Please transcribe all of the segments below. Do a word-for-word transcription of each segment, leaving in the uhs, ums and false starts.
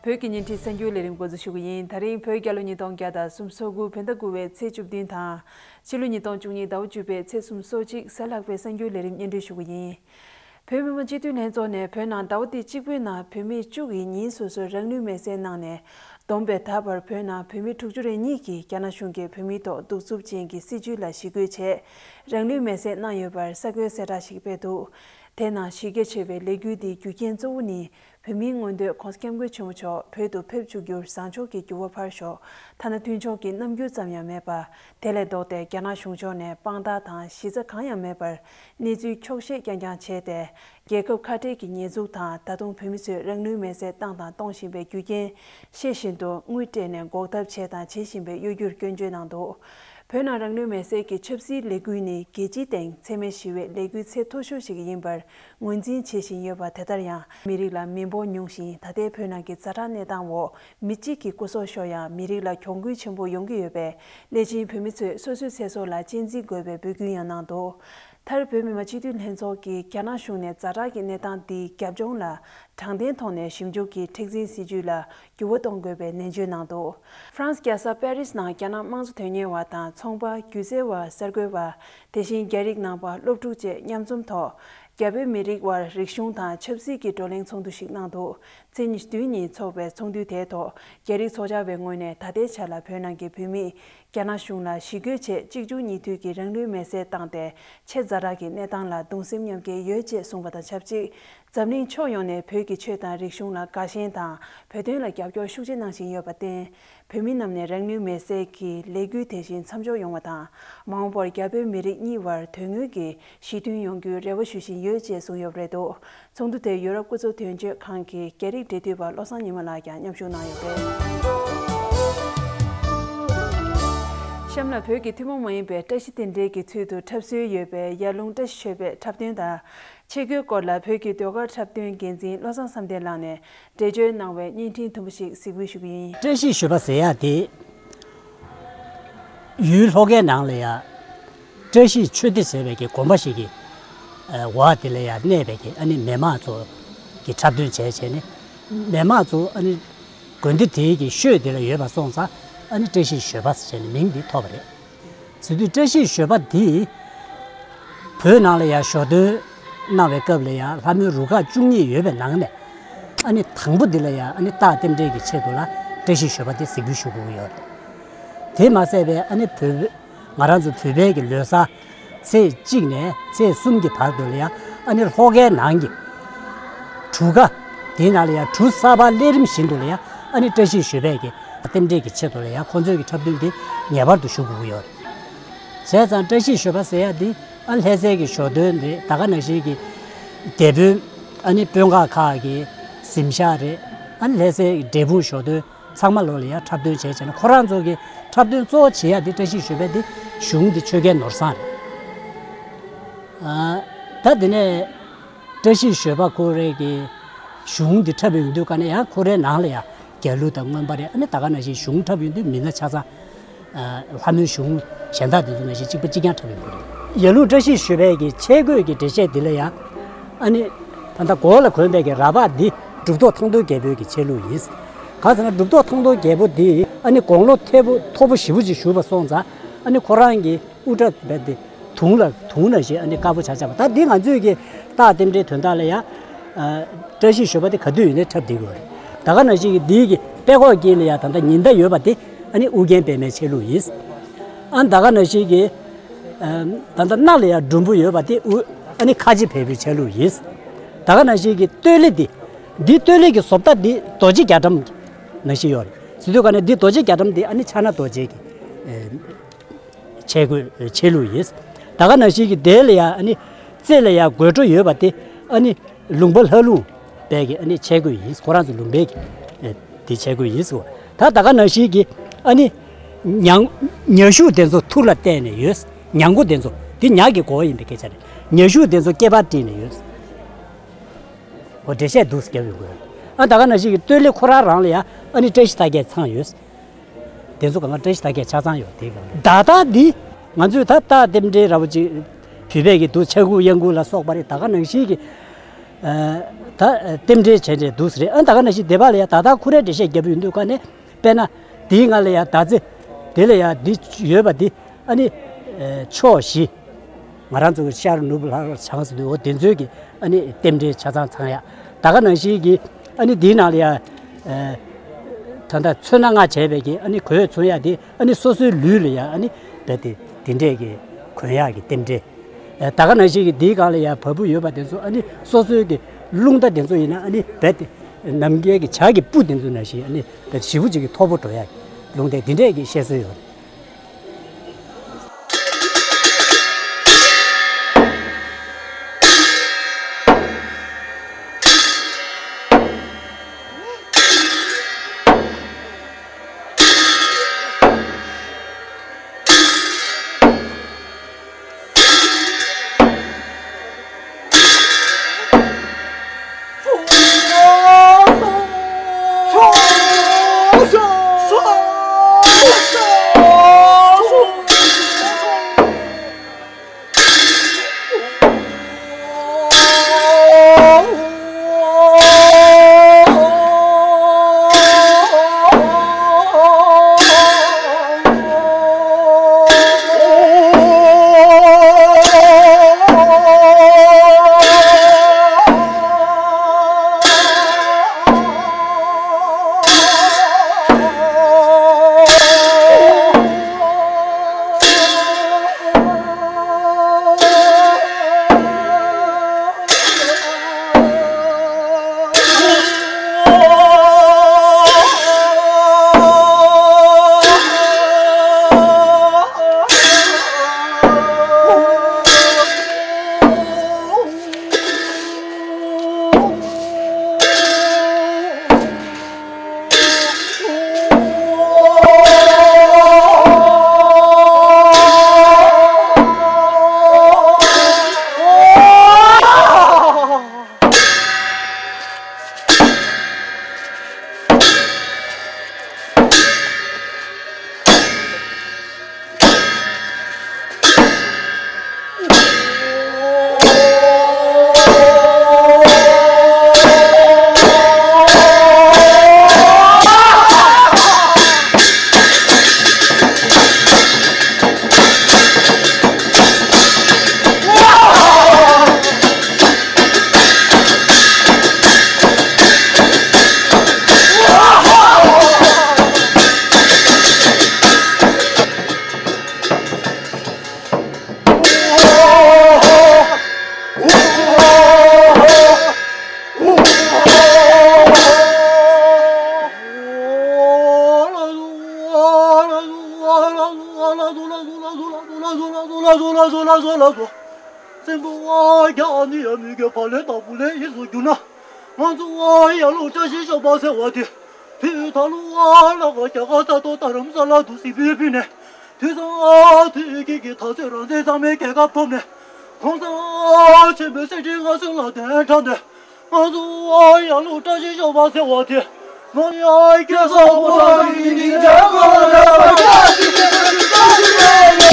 བོད་ཀྱི་བརྙན་འཕྲིན་གསར་འགྱུར་ལས་རིམ་འགོ་འཛུགས་ཞུ་གི་ཡིན། ད་རིང་བོད་རྒྱལ་ལོ་ཉིས་སྟོང་བརྒྱ་དང་སུམ་ཅུ་སོ་དགུ་བོད་ཟླ་དགུ་པའི་ཚེས་བཅུ་བདུན་དང་། ཕྱི་ལོ་ཉིས་སྟོང་བཅུ་གཉིས་ཟླ་བ་བཅུ་པའི་ཚེས་སུམ་ཅུ་སོ་གཅིག་གཟའ་ལྷག་པའི་གསར་འགྱུར་ལས་རིམ་སྙན་སྒྲོན་ཞུ་གི་ཡིན། བོད་མི་མང་སྤྱི་འཐུས་ལྷན་ཚོགས་ནས་བོད་ནང་ཟླ་བ་འདི་གཅིག་པུའི་ནང་བོད་མི་བཅུ་ཡིས་ཉིན་སོ་སོར་རང་ལུས་མེར་སྲེག་གནང་ནས། བསྡོམས་པས་ད་བར་བོད་ནང་བོད་མི་དྲུག་ཅུ་རེ་གཉིས་ཀྱིས་རྒྱ་ནག་གཞུང་གིས་བོད་མིའི་ཐོག་གདུག་རྩུབ་ཅན་གྱི་སྲིད་བྱུས་ལ་ཞི་རྒོལ་བྱས། རང་ལུས་མེར་སྲེག་གནང་ཡོད་པར་གསར་འགོད་གསལ་བསྒྲགས་ཤིག་སྤེལ་འདུག་དེ་ནང་གཞི་རྒྱ་ཆེ་བའི་ལས་འགུལ་འདིའི་རྒྱུ་རྐྱེན་གཙོ་བོ་ནི། བོད་མིའི་མངོན་འདོད་༸གོང་ས་༸སྐྱབས་མགོན་ཆེན་པོ་མཆོག་བོད་དུ་ཕེབས་བཅུག་རྒྱུར་བཟང་ཕྱོགས་ཀྱི་འགྱུར་བ་ཕར་ཞོག་ཐ་ན་མཐུན་ཕྱོགས་ཀྱི་རྣམ་འགྱུར་ཙམ་ཡང་མེད་པ། དེ་ལས་ལྡོག་སྟེ་རྒྱ་ནག་གཞུང་ཕྱོགས་ནས་དཔང་རྟགས་དང་གཞི་རྩ་གང་ཡང་མེད་པར། གནས་ཚུལ་འཁྱོག་བཤད་རྐྱང་རྐྱང་བྱས་ཏེ། རྒྱལ་ཁབ་ཁ་བྲལ་གྱི་ཉེས་འཛུགས་དང་། ད་དུང་བོད་མི་ཚོས་རང་ལུས་མེར་སྲེག་བཏང་དང་གཏོང་བཞིན་པའི་རྒྱུ་རྐྱེན་ཤེས་བཞིན་དུ་དངུལ་སྤྲད་ནས་འགོག་ཐབས་བྱས་དང་བྱེད་བཞིན་པའི་གཡོ་སྒྱུར་སྐྱོན་བརྗོད་གནང་འདུག་བོད་ནང་རང་ལུས་མེར་སྲེག་གི་ཆབ་སྲིད་ལས་འགུལ་ནི་རྒྱལ་སྤྱིའི་སྟེང་འཚེ་མེད་ཞི་བའི་ལས་འགུལ་ཚད་མཐོ་ཤོས་ཤིག་ཡིན་པར་ངོས་འཛིན་བྱེད་བཞིན་ཡོད་པ། དེ་ལྟར་ཡང་མི་རིགས་ལ་མི་འབོར་ཉུང་ཞིང་། ད་ལྟའི་བོད་ནང་གི་ཛ་དྲག་གནས་སྟངས་འོག་མི་གཅིག་གི་སྐུ་སྲོག་ཤོར་ཡང་མི་རིགས་ལ་གྱོང་གུན་ཆེན་པོ་ཡོང་གི་ཡོད་པས། སླད་ཕྱིན་བོད་མི་ཚོས་སོ་སོའི་ཚེ་སྲོག་ལ་གཅེས་འཛིན་དགོས་པའི་འབོད་སྐུལ་ཡང་གནང་འདུག་མཐར་བོད་མི་མང་སྤྱི་འཐུས་ལྷན་ཚོགས་ཀྱིས་རྒྱ་ནག་གཞུང་ནས་ཛ་དྲག་གི་གནས་སྟངས་འདིའི་རྒྱབ་ལྗོངས་ལ་དྲང་བདེན་ཐོག་ནས་ཞིབ་འཇུག་གིས་མཁྲེགས་འཛིན་སྲིད་བྱུས་ལ་འགྱུར་བ་གཏོང་དགོས་པའི་ནན་བརྗོད་གནང་འདུག་ཧྥ་རན་སི་རྒྱལ་ས་པེ་རིས་ནང་རྒྱ་ནག་དམངས་གཙོ་དོན་གཉེར་བ་དང་། ཚོང་པ། སྒྱུ་རྩལ་བ། གསར་འགོད་པ། དེ་བཞིན་རྒྱ་རིགས་ནང་པ་སློབ་ཕྲུག་བཅས་མཉམ་འཛོམས་ཐོག་རྒྱ་བོད་མི་རིགས་དབར་རིག་གཞུང་དང་ཆབ་སྲིད་ཀྱི་བགྲོ་གླེང་ཚོགས་འདུ་ཞིག་གནང་འདུག་ཚེས་ཉི་ཤུ་བདུན་ཉིན་འཚོགས་པའི་ཚོགས་འདུ་དེའི་ཐོག་རྒྱ་རིགས་ཚོགས་བཅར་བའི་ངོས་ནས་ད་ལྟའི་ཆར་ལ་བོད་ནང་གི་བོད་མིས་རྒྱ་ནག་གཞུང་ལ་ཞི་རྒོལ་ཆེད་གཅིག་མཇུག་གཉིས་མཐུད་ཀྱིས་རང་ལུས་མེར་སྲེག་བཏང་སྟེ། ཆེས་ཛ་དྲག་གི་གནས་སྟངས་ལ་གདུང་སེམས་མཉམ་སྐྱེད་ཡོད་ཅེས་གསུངས་པ་དང་ཆབས་ཅིག་འཛམ་གླིང་ཕྱོགས་ཡོངས་ནས་བོད་ཀྱི་ཆོས་དང་རིག་གཞུང་ལ་དགའ་ཞེན་དང་། བོད་དོན་ལ་རྒྱབ་སྐྱོར་ཤུགས་ཆེ་གནང་བཞིན་ཡོད་པར་བརྟེན། བོད་མི་རྣམས་ནས་རང་ལུས་མེར་སྲེག་གི་ལས་འགུལ་དེ་བཞིན་མཚམས་འཇོག་ཡོང་བ་དང་། མ་འོངས་པར་རྒྱ་བོད་མི་རིགས་གཉིས་དབར་དོན་དངོས་ཀྱི་ཞི་མཐུན་ཡོང་རྒྱུའི་རེ་བ་ཞུ་བཞིན་ཡོད་ཅེས་གསུངས་ཡོད་པ་རེད་འདུག་ཚོགས་འདུ་དེར་ཡུ་རོབ་སྐུ་ཚབ་དོན་གཅོད་ཁང་གི་རྒྱ་རིགས་འབྲེལ་མཐུད་པ་བློ་བཟང་ཉི་མ་ལགས་ཀྱང་མཉམ་ཞུགས་གནང་ཡོད་པ་རེད། གཤམ་ལ་བོད་ཀྱི་ཐུན་མོང་མ་ཡིན་པའི་བཀྲ་ཤིས་རྟེན་འབྲེལ་གྱི་ཚུལ་དུ་འཁྲབ་སྲོལ་ཡོད་པའི་ཡར་ཀླུང་བཀྲ་ཤིས་ཞོལ་པའི་འཁྲབ་སྟོན་དང་། ཆས་གོས་སྐོར་ལ་བོད་ཀྱི་ཟློས་གར་འཁྲབ་སྟོན་འགན་འཛིན་བློ་བཟང་བསམ་གཏན་ལགས་ནས་འགྲེལ་བརྗོད་གནང་བའི་བརྙན་འཕྲིན་དུམ་བུ་ཞིག་གཟིགས་འབུལ་ཞུ་གི་ཡིན། བཀྲ་ཤིས་ཞོལ་པ་ཟེར་ཡག་དེ། ཡུལ་ལྷོ་ཁའི་ནང་ལ་ཡ། བཀྲ་ཤིས་ཆོས་སྡེ་ཟེར་བའི་གི་དགོན་པ་ཞིག་གི་འོག་དེ་ལ་ཡ་གནས་པའི་གི་ཨ་ནི་མི་མང་ཚོ་གི་འཁྲབ་སྟོན་བྱས་བྱས་ནས། མི་མང་ཚོ་ཨ་ནི་དགོན་སྡེ་དེའི་གི་ཤོད་དེ་ལ་ཡོད་པ་སོང་ཙང་། ཨ་ནི་བཀྲ་ཤིས་ཞོལ་པ་ཟེར་བྱས་ནས་མིང་འདི་ཐོབ་པ་རེད། ཟེར་དུས་བཀྲ་ཤིས་ཞོལ་པ་འདི་བོད་ནང་ལ་ཡང་ཞོ་སྟོན་གནང་བའི་སྐབས་ལ་ཡང་ལྷ་མོའི་རུ་ཁག་བཅུ་གཉིས་ཡོད་པའི་ནང་ནས། ཨ་ནི་དང་པོ་འདི་ལ་ཡང་ཨ་ནི་རྟགས་རྟེན་འབྲེལ་གྱི་ཆེད་དུ་ལ་བཀྲ་ཤིས་ཞོལ་པ་འདི་གཟིགས་འབུལ་ཞུ་དགོས་ཀྱི་ཡོད་རེད། དེ་མ་ཟད་པའི་ཨ་ནི་བོད། ང་རང་ཚོ་བོད་པའི་གི་ལོ་གསར་ཚེས་གཅིག་ནས་ཚེས་གསུམ་གྱི་བར་དུ་ལ་ཡང་ཨ་ནི་ལྷོ་ཁའི་ནང་གི་གྲུ་ཁ་དེའི་ནང་ལ་ཡང་གྲུ་གསར་པ་ལས་རིམ་བཞིན་དུ་ལ་ཡང་ཨ་ནི་བཀྲ་ཤིས་ཞོལ་པའི་གི་རྟེན་འབྲེལ་གྱི་ཆེད་དུ་ལ་ཡང་ཁོང་ཚོའི་གི་འཁྲབ་སྟོན་འདི་ངེས་པར་དུ་ཞུ་དགོས་ཀྱི་ཡོད་རེད། བྱས་ཙང་བཀྲ་ཤིས་ཞོལ་པ་ཟེར་ཡ་འདི་ཨ་ལྷ་སའི་གི་ཞོ་སྟོན་རེད། ད་ག་ནང་བཞིན་གི་སྡེ་དཔོན་ཨ་ནི་དཔོན་ཁག་ཁག་གི་གཟིམ་ཤག་རེད། ཨ་ནི་ལྷ་སའི་འབྲས་སྤུངས་ཞོ་སྟོན་ཚང་མ་ལོ་ལ་ཡ་འཁྲབ་སྟོན་བྱས་བྱས་ན། ཁོ་རང་ཚོ་གི་འཁྲབ་སྟོན་གཙོ་བོ་བྱེད་ཡ་འདི་བཀྲ་ཤིས་ཞོལ་པའི་འདི་གཞུང་འདི་ཆོལ་ཁའི་ནོར་བཟང་རེད། ཨ་ད་དེ་ནས་བཀྲ་ཤིས་ཞོལ་པ་ཁོ་རའི་གི་གཞུང་འདི་འཁྲབ་ཡོང་དུས་ཀ་ནས་ཡང་ཁོ་རའི་ནང་ལ་ཡང་རྒྱ་ལུགས་དང་མངོན་པ་རེད། ཨ་ནི་ད་ག་ནང་བཞིན་གཞུང་འཁྲབ་ཡོང་དུས་མི་སྣ་ཆ་ཚང་། ཨ་ལྷ་མོའི་གཞུང་གཞན་དག་དེ་ཚོ་ནང་བཞིན་གཅིག་པ་གཅིག་རྐྱང་འཁྲབ་ཡོང་གི་རེད། ཡར་ཀླུང་བཀྲ་ཤིས་ཞོལ་པའི་གི་ཆས་གོས་ཀྱི་འགྲེལ་བཤད་འདི་ལ་ཡང་། ཨ་ནི་ད་ལྟ་མགོ་ལ་གོན་པའི་གི་ར་ལྤགས་འདི་གྲུབ་ཐོབ་ཐང་སྟོང་རྒྱལ་པོའི་གི་ཆས་ལུགས་ཡིན། གང་ཟེར་ན་གྲུབ་ཐོབ་ཐང་སྟོང་རྒྱལ་པོ་འདི་ཨ་ནི་དགུང་ལོ་མཐོ་པོ་མཐོ་པོ་ཞེ་པོ་ཅིག་བཞུགས་པ་སོང་ཙང་། ཨ་ནི་ཁོ་རང་གི་དབུ་སྐྲ་རྦད་དེ་དུང་ལ་དུང་ནང་བཞིན་ཨ་ནི་དཀར་པོ་ཆགས་ཆགས་པ། ད་འདི་ང་ཚོས་ཀྱི་རྟགས་རྟེན་འབྲེལ་དོན་དག་ལ་ཡང་། ཨ་བཀྲ་ཤིས་ཞོལ་པ་དེ་ག་དུས་ཡིན་ནའི་འཁྲབ་བསྡད་དགོས་རེད། ད་ག་ནང་བཞིན་གྱི་འདིའི་གི་པད་ཀོག་དཀྱིལ་ལ་ཡང་ད་ལྟ་ཉི་ཟླ་ཡོད་པ་དེ་ཨ་ནི་ཨུ་རྒྱན་པདྨའི་ཆས་ལུགས་ཡིན། ཨ་ད་ག་ནང་བཞིན་གྱི་ཨ་ད་ལྟ་སྣ་ལ་ཡང་འབྲུམ་བུ་ཡོད་པ་དེ་ཨུ་ཨ་ནི་ཁ་ཆེ་བལ་པོའི་ཆས་ལུགས་ཡིན། ད་ག་ནང་བཞིན་གྱི་སྟོད་ལེ་འདི། འདི་སྟོད་ལེ་གི་བཟོ་ལྟ་འདི་རྡོ་རྗེ་རྒྱ་གྲམ་ནང་བཞིན་ཡོད་རེད། ཟེར་དུས་ག་ནས་འདི་རྡོ་རྗེ་རྒྱ་གྲམ་འདི་ཨ་ནི་ཕྱག་ན་རྡོ་རྗེ་གི་ཨེ། ཆས་གོས་ཆས་ལུགས་ཡིན། ད་ག་ནང་བཞིན་གྱི་དེ་ལ་ཡང་ཨ་ནི་རྩེ་ལ་ཡང་དགོད་བྲོ་ཡོད་པ་དེ་ཨ་ནི་ལུང་པ་ལྷ་ལུང་པའི་གི་ཨ་ནི་ཆས་གོས་ཡིན། ཁོ་རང་ཚོ་ལུང་པའི་གི་ཨེ་དེ་ཆས་གོས་ཡིན་ཟེར་བ། ད་ད་ག་ནང་བཞིན་གྱི་ཨ་ནི་ཉང་ཉ་ཤུག་དེ་ཚོ་ཐུར་ལ་གཏད་ནས་ཡོད། ཉ་མགོ་དེ་ཚོ་དེ་ཉ་གི་མགོ་བོ་ཡིན་པའི་སྐད་ཆ་རེད། ཉ་ཤུག་དེ་ཚོ་སྐེད་པར་དཀྲིས་ནས་ཡོད། འོ་འགྲེལ་བཤད་འདུག་སེ་རྒྱབ་ཡོང་དགོས། ཨ་ད་ག་ནང་བཞིན་གྱི་སྟོད་ལེ་ཁོ་རང་རང་ལ་ཡང་ཨ་ནི་བཀྲ་ཤིས་རྟགས་བརྒྱད་ཚང་ཡོད། དེ་ཚོ་གང་ག་བཀྲ་ཤིས་རྟགས་བརྒྱད་ཆ་ཚང་ཡོད་དེ་གང་ག་ད་ལྟ་འདི་ང་ཚོས་ད་རྟགས་རྟེན་འབྲེལ་ར་བ་ཅིག་བོད་པས་ཀྱི་འདུག་ཕྱྭ་འགུགས་གཡང་འགུགས་ལ་སོགས་པ་རེད། ད་ག་ནང་བཞིན་གྱི་ཨ་ ད་རྟེན་འབྲེལ་བྱས་འདྲ་འདུག་ཟེར་རེད། ཨ་ད་ག་ནང་བཞིན་སྡེ་པ་ལ་ཡ་ད་ལྟ་ཁོ་རའི་འགྲེལ་བཤད་རྒྱབ་ཡོང་དུས་ག་ནས་དཔེར་ན་དེའི་ང་ལ་ཡ་ད་ཚེ་དེ་ལ་ཡ་འདི་ཡོད་པ་འདི་ཨ་ནི་ཕྱོགས་བཞི། ང་རང་ཚོ་གི་ཤར་ནུབ་ལྷོ་བྱང་ཟེར་དུས་འོ་དེ་ཚོའི་གི་ཨ་ནི་རྟེན་འབྲེལ་ཆ་ཚང་ཚང་ཡ། ད་ག་ནང་བཞིན་གི་ཨ་ནི་འདིའི་ནང་ལ་ཡ་ད་ལྟ་ཚོད་ན་ང་བྱས་པའི་གི་ཨ་ནི་གོས་མཚོན་ཡ་དེ་ཨ་ནི་སོ་སོའི་ལུས་ལ་ཡ་ཨ་ནི་རྦད་དེ་དེ་འདྲས་གི་གོན་ཡ་གི་རྟེན་འབྲེལ། ད་ག་ནང་བཞིན་གི་འདིའི་སྒང་ལ་ཡ་བ་སྤུ་ཡོད་པ་དེ་ཚོ་ཨ་ནི་སོ་སོའི་གི་རླུང་རྟ་དེ་ཚོ་ཡིན་ན་ཨ་ནི་རྦད་དེ་ནམ་མཁའི་གི་བྱ་གི་སྤུ་དེ་ཚོ་ནང་བཞིན་ཨ་ནི་རྦད་དེ་ཞེ་པོ་ཅིག་གི་མཐོ་པོ་འགྲོ་ཡ་གི་ལུང་བསྟན་དེ་འདྲས་གི་བཤད་སྲོལ་ཡོད་རེད། སེམས་པ་ཨ་རྒྱ་ཨ་ནི་ཡ་མི་དགེ་བ་ལས་དང་པོ་ལས་ཡིན་སུ་གྱུར་ན། ང་ཚོ་ཨ་ཡ་ལུ་བཀྲ་ཤིས་ཤོག་པ་ཟེར་བ་དེ། དུས་ད་ལུ་ཨ་ལ་ག་རྒྱ་གར་ས་ཐོག་རྡ་རམ་ས་ལ་དུ་སི་པི་ཕུལ་ནས། དུས་སང་ཨ་དུས་ཀྱི་གི་ད་ཚོད་རང་བཙན་གཙང་མའི་རྒྱལ་ཁབ་ཐོབ་ནས། གོང་ས་ཨ་ཆེན་པོའི་གསེར་ཁྲིའི་མངའ་གསོལ་ལ་གདན་དྲངས་ནས། ང་ཚོ་ཨ་ཡ་ལུ་བཀྲ་ཤིས་ཤོག་པ་ཟེར་བ་དེ། ནོར་ཡ་སྐྱེ་ས་པོ་རང་གི་སྙིང་རྗེ་ཁོ་ན་ར་བཀྲ་ཤིས་ཤོག་པ་ཟེར་བ་དེ།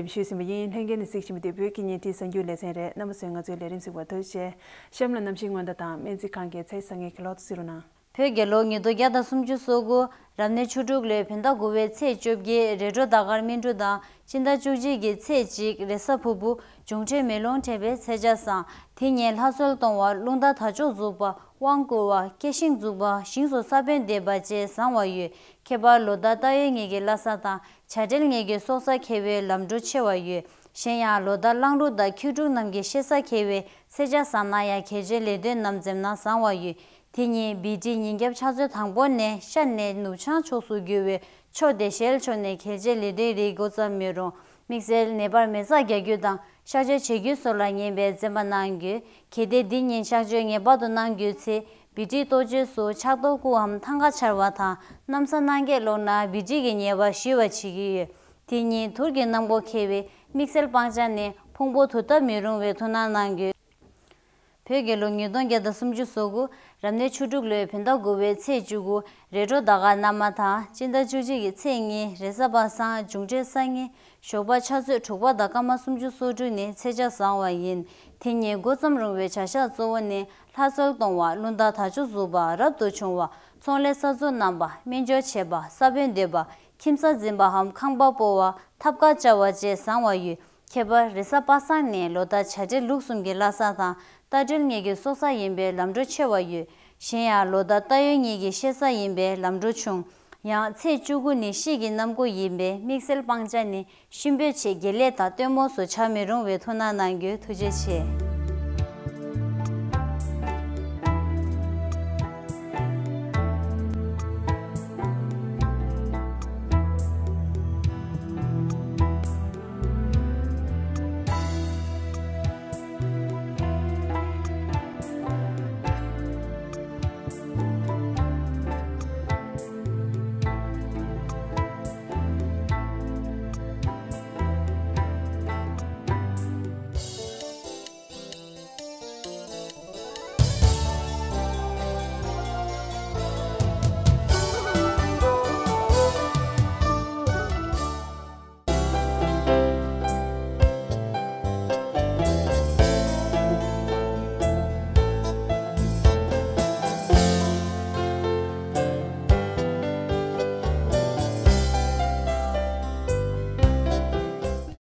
ཞུས་ཟིན་པ་ཡིན། ལྷན་རྒྱས་ནས་གཟིགས་བཞིན་པ་དེ་བོད་ཀྱི་བརྙན་འཕྲིན་གསར་འགྱུར་ལེ་ཚན་རེད། རྣམ་པ་ཚོས་ང་ཚོའི་ལས་རིམ་གཟིགས་པར་ཐུགས་རྗེ་ཆེ། གཤམ་ལ་གནམ་གཤིས་སྔོན་བརྡ་དང་སྨན་རྩིས་ཁང་གི་ཚེས་གསར་རྙིང་གི་ལོ་ཐོ་གཟིགས་རོགས་གནང་། བོད་རྒྱལ་ལོ་ཉིས་སྟོང་བརྒྱ་དང་སུམ་ཅུ་སོ་དགུ། རབ་གནས་ཆུ་འབྲུག་ལོའི་བོད་ཟླ་དགུ་པའི་ཚེས་བཅོ་བརྒྱད། རེས་འགྲོགས་ཟླ་སྐར་སྨིན་དྲུག་དང་སྤྱི་ཟླ་བཅུ་གཅིག་གི་ཚེས་གཅིག། རེས་གཟའ་ཕུར་བུ། འབྱུང་འཕྲོད་མེ་རླུང་འཕྲད་པའི་ཚེས་ཆ་བཟང་། དེ་ཉིན་ལྷ་གསོལ་གཏོང་བ། རླུང་རྟ་དར་ལྕོག་འཛུགས་པ། དབང་བསྐུར་བ། སྐྱེ་ཤིང་འཛུགས་པ། ཞིང་སོགས་ས་བོན་འདེབས་པ་བཅས་བཟང་བ་ཡོད། ཁྱད་པར་ལོ་ཟླ་སྟག་ཡོས་ཉིན་གྱི་བླ་གཟའ་དང་བྱ་སྤྲེལ་ཉིན་གྱི་སྲོག་གཟའ་འཁེལ་བའི་ལམ་འགྲོ་ཆེ་བ་ཡོད། གཞན་ཡང་ལོ་ཟླ་གླང་རུ་དང་ཁྱི་འབྲུག་རྣམས་ཀྱི་གཤེད་གཟའ་འཁེལ་བའི་ཚེས་ཆ་བཟང་ན་ཡང་གལ་ཆེའི་ལས་དོན་རྣམས་འཛེམ་ན་བཟང་བ་ཡོད། དེ་ཉིན་བི་ཏྲི་ཉིན་རྒྱབ་ཕྱག་ཚོད་དང་པོ་ནས་ཤར་ནས་ནུབ་བྱང་ཕྱོགས་སུ་རྒྱུ་བའི་ཕྱོགས་དེ་ཞལ་ཕྱོགས་ནས་གལ་ཆེའི་ལས་དོན་རིགས་འགོ་བརྩམས་མི་རུང་། དམིགས་བསལ་ནད་པར་མེ་བཙའ་རྒྱག་རྒྱུ་དང་གཤག་བཅོས་བྱེད་རྒྱུ་སོགས་ལ་ཉན་པའི་འཛེམ་པ་གནང་དགོས། གལ་ཏེ་འདི་ཉིན་གཤག་བཅོས་ངེས་པར་དུ་གནང་རྒྱུའི་ཚེ་བི་ཏྲིའི་གཏོ་བཅོས་སུ་ཕྱག་རྡོར་སྐུའམ་ཐང་ག་འཕྱར་བ་དང་གནམ་ས་སྣང་རྒྱས་ཀློག་ན་བི་ཏྲི་གི་ཉེས་པ་ཞི་བར་བྱེད་ཀྱི་ཡོད། དེ་ཉིན་དུར་གྱི་གནམ་སྒོ་འཁེལ་བའི་དམིགས་བསལ་སྤང་བྱ་ནི་ཕུང་པོ་དུར་བཏབ་མི་རུང་བའི་ཐུགས་སྣང་གནང་དགོས། བོད་རྒྱལ་ལོ་ཉིས་སྟོང་བརྒྱ་དང་སུམ་ཅུ་སོ་དགུ། རབ་གནས་ཆུ་འབྲུག་ལོའི་བོད་ཟླ་དགུ་པའི་ཚེས་བཅུ་དགུ། རེས་འགྲོགས་ཟླ་སྐར་སྣ་མ་དང་སྤྱི་ཟླ་བཅུ་གཅིག་གི་ཚེས་གཉིས། རེས་གཟའ་པ་སངས། འབྱུང་འཕྲོད་གཟའ་རྙིང་། ཞོགས་པ་ཕྱག་ཚོད་དྲུག་པ་དང་སྐར་མ་སུམ་ཅུ་སོ་དྲུག་ནི་ཚེས་ཆ་བཟང་བ་ཡིན། དེ་ཉིན་འགོ་རྩོམ་རུང་བའི་བྱ་གཞག་གཙོ་བོ་ནི་ལྷ་གསོལ་གཏོང་བ། རླུང་རྟ་དར་ལྕོག་འཛུགས་པ། རབ་ཏུ་བྱུང་བ། ཚོང་ལས་གསར་འཛུགས་གནང་བ། སྨན་སྦྱོར་བྱེད་པ། ས་བོན་འདེབས་པ། ཁྱིམ་ས་འཛིན་པའམ་ཁང་པ་སྤོ་བ། ཐབ་ཀ་བཅའ་བ་བཅས་བཟང་བ་ཡོད། ཁྱད་པར་རེས་གཟའ་པ་སངས་ནི་ལོ་ཟླ་བྱ་སྤྲེལ་ལུག་གསུམ་གྱི་བླ་གཟའ་དང་རྟ་སྦྲུལ་གཉིས་ཀྱི་སྲོག་གཟའ་ཡིན་པས་ལམ་འགྲོ་ཆེ་བ་ཡོད། གཞན་ཡང་ལོ་ཟླ་སྟག་ཡོས་གཉིས་ཀྱི་གཤེད་གཟའ་ཡིན་པས་ལམ་འགྲོ་ཆུང་། ཡང་ཚེས་བཅུ་དགུ་ནི་གཤིད་ཀྱི་གནམ་སྒོ་ཡིན་པས་དམིགས་བསལ་སྤང་བྱ་ནི་གཤིན་པོའི་ཆེད་དགེ་ལས་དང་སྟོན་མོ་སོགས་བྱ་མི་རུང་བའི་ཐུགས་སྣང་གནང་རྒྱུ། ཐུགས་རྗེ་ཆེ།